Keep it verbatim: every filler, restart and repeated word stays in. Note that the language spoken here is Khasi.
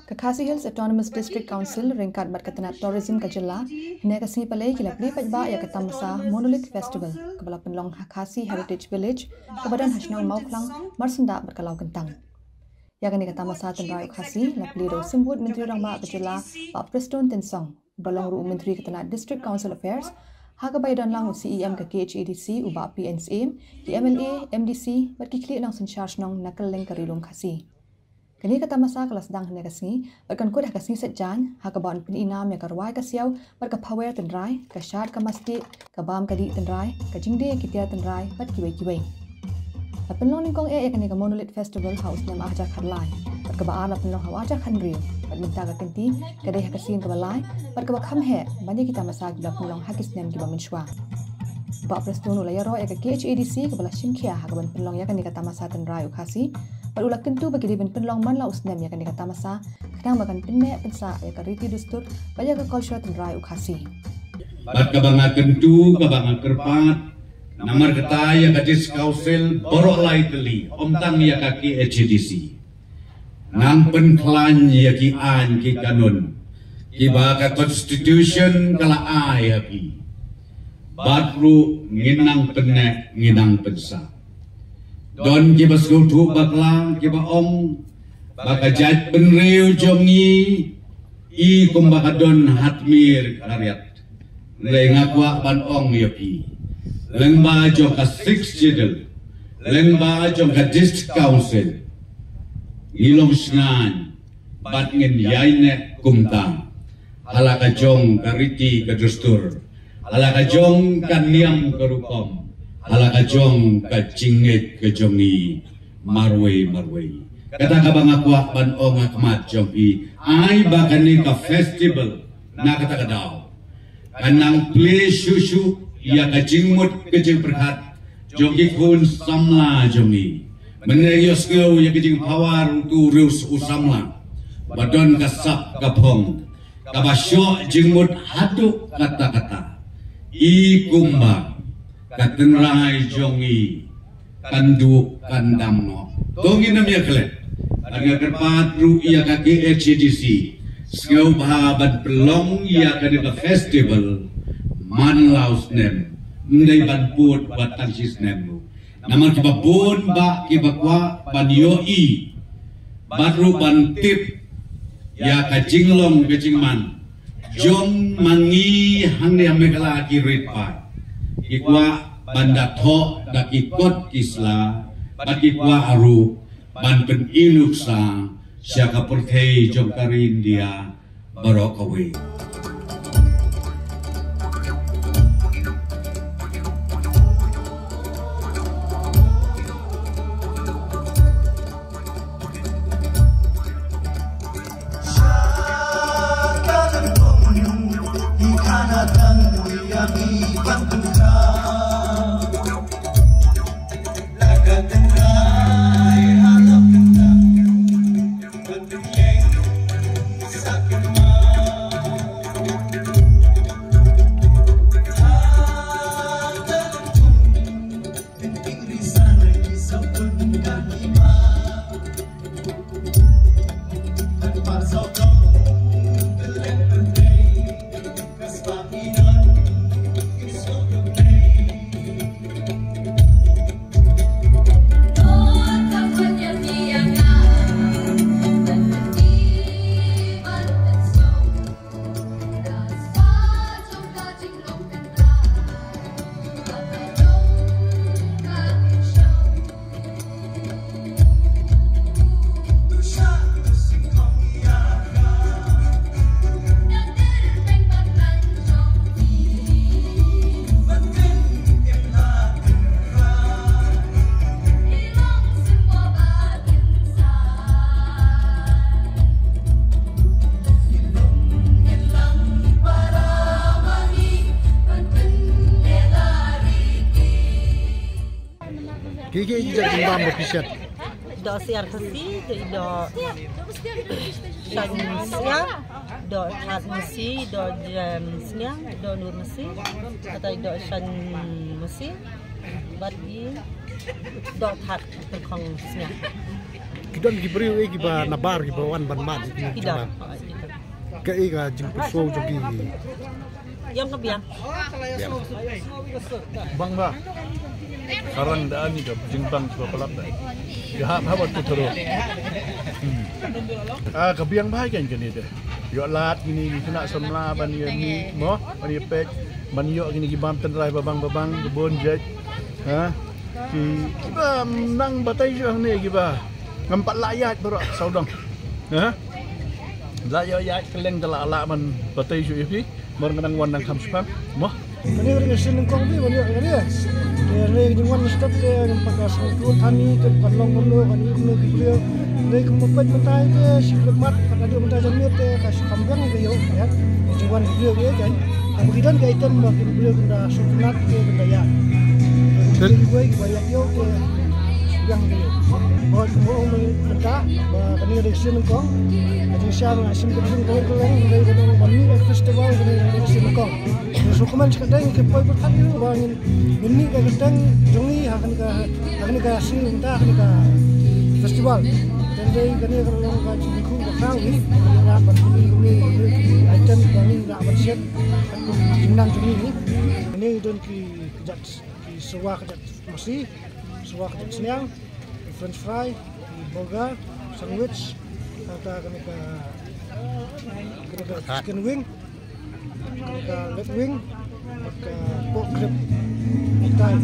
Ka Khasi Hills Autonomous District Council ryngkat bad ka tnat tourism ka jylla, hynne ka sngi Palei ki la plie paidbah ïa ka tamasa Monolith Festival kaba la pynlong ha Khasi Heritage Village, kaba don ha shnong Mawkhlang, marsyndah bad ka Lawkyntang. Ïa kane ka tamasa tynrai u Khasi la plie da u Symbud Myntri Rangbah ka jylla, Bah Prestone Tynsong, uba long ruh u Myntri ka tnat District Council Affairs, ha kaba ïadon lang u C E M ka K H A D C, u Bah P N Syiem, ki M L A, M D C, bad ki khlieh nongsynshar shnong na kylleng ka Ri Lum Khasi. Kane ka tamasa ka la sdang hynne ka sngi, bad kan kut ha ka sngi Saitjaiñ, ha kaba yn pyni nam ïa ka rwai ka siaw, bad ka phawer tynrai, ka shad ka mastieh, ka bam ka dih tynrai, ka jingdie ki tiar tynrai, bad kiwei kiwei. La pynlong nyngkong eh ïa kane ka Monolith Festival ha u snem arhajar khatlai, bad kaba ar la pynlong ha u arhajar khathynriew, bad mynta ka kynti ka dei ha ka sien kaba lai, bad kaba kham heh ban ïa ki tamasa kiba la pynlong ha ki snem kiba mynshwa. U Bah Prestone u la ïaroh ïa ka K H A D C kaba la shim khia ha kaban pynlong ïa kane ka tamasa tynrai u Khasi, bad u la kyntu ba ki dei ban pynlong man la u snem ïa kane ka tamasa, khnang ba kan pynneh pynsah ïa ka riti dustur bad ïa ka culture tynrai u Khasi. Bad kaba nga kyntu, kaba nga kyrpad, namar kata ïa ka District Council baroh lai tylli, ym tang ïa ka K H A D C, ngan pynkhlaiñ ïa ki aiñ ki kanun kiba ka Constitution ka la ai ha phi. Bad ruh ngin nang pynneh, ngin nang pynsah. Don kiba sngewthuh bakla, kiba ong ba ka jaitbynriew jong ngi i kumba ka don ha tmier khariat. Hynrei nga kwah ban ong ïa phi, lyngba jong ka Sixth Schedule, lyngba jong ka District Council, ngi long shngaiñ bad ngin ïaineh kumta ha la ka jong ka riti ka dustur, ha la ka jong ka niam ka rukom, ha la ka jong ka jingngeit ka jong ngi marwei marwei. Kata kaba nga kwah ban ong ha khmat jong phi, ai ba kane ka festival na kata ka daw kan nang plie shuh shuh ïa ka jingmut ka jingpyrkhat jong ki khun samla jong ngi. Mynne ïohsngew ïa ka jingpawar uto u riew u samla ba don ka sap ka phong kaba shoh jingmut haduh katta katta. I kumba ka tynrai jong ngi kan duh kan dam noh. To ngin ym ïa klet. Bad nga kyrpad ruh ïa ka K H A D C, sngewbha ban pynlong ïa kane ka festival man la u snem, ym dei ban pud wat tang shi snem ruh. Namar kiba bun bah kiba kwah ban ïohi bad ruh ban tip ïa ka jinglong ka jingman jong ma ngi hangne ha Meghalaya ki rit paid. Ki kwah ban da thoh da ki kot ki sla, bad ki kwah ruh ban pyni nuksa sha ka pyrthei jong ka ri India baroh kawei. Ki ki jait jingbam ba phi shet? Doh Syiar Khasi, doh Shaiñ Syiar, doh Thad Masi, doh Jem Sniang, doh Nur Masi, kata doh Shaiñ Masi, bad i doh Thad Tyrkhong Sniang. Ki don ki briew eh kiba nabar kiba wan ban mad ïa kine ki jingman. Kaei ka jingpynsngew jong ki? Ïa ka biang. Bang ba. Ka rang da ani ka jingbang shuwa palat da. Ïa hap hap tu terus. Hmm. Ah, ka biang bha kan kane de. Ïoh lad kine ki khynnah samla ban ïa mih mo, ban ïa peit, ban ïoh kine ki bam tynrai babang babang, ki bun jait. Ha? Ki, kiba nang batai ju hangne kiba ngam pat lah ïaid baroh sawdong. Ha? Lah ïoh ïaid kylleng da lah lah ban batai ju ïa phi. Mar nga nang wan nang kham shipang mo. Kane ka dei ka sien nyngkong phi ban ïoh kane. Te hynrei ka jingwan step te ngam pat da sngewthuh than ïa te kan long kumno, kan ïoh kumno ki briew. Hynrei kumba peit mynta te shi khyllipmat, kat haduh mynta janmiet te ka shu kham biang ïa ka ïoh ïa ka jingwan ki briew ïa ka. Haba ki don ki item ba ki briew kin da sngewtynnat te kin da ïa. Te ki briew kiba ïa ïoh te shu biang ïa ka ïoh. Hooid, kumba ong mynta ba kane ka dei ka sien nyngkong. Ka jingshisha nga shim ka jingkylleng kylleng, hynrei ba dang ban mih ïa ka festival kane ka dei ka sien nyngkong. Ngi sngewkmen shikatdei, ngi kyrpad ba than ïa u ba ngin, ngin mih ka kyrteng jong ngi ha kane ka, ha kane ka sngi mynta, ha kane ka festival. Te hynrei kane ka long ka jingkyrkhu ka khraw ngi, ngi lah ban pynmih kumne kumne ki item ba ngi lah ban shet kat kum ki jingnang jong ngi. Kane ngi don ki kjat, ki syrwa kjat masi, syrwa kjat sniang, ki french fry, ki burger, sandwich, nangta kane ka, kane ka chicken wing, kane ka leg wing, bad ka pork rib. Thai.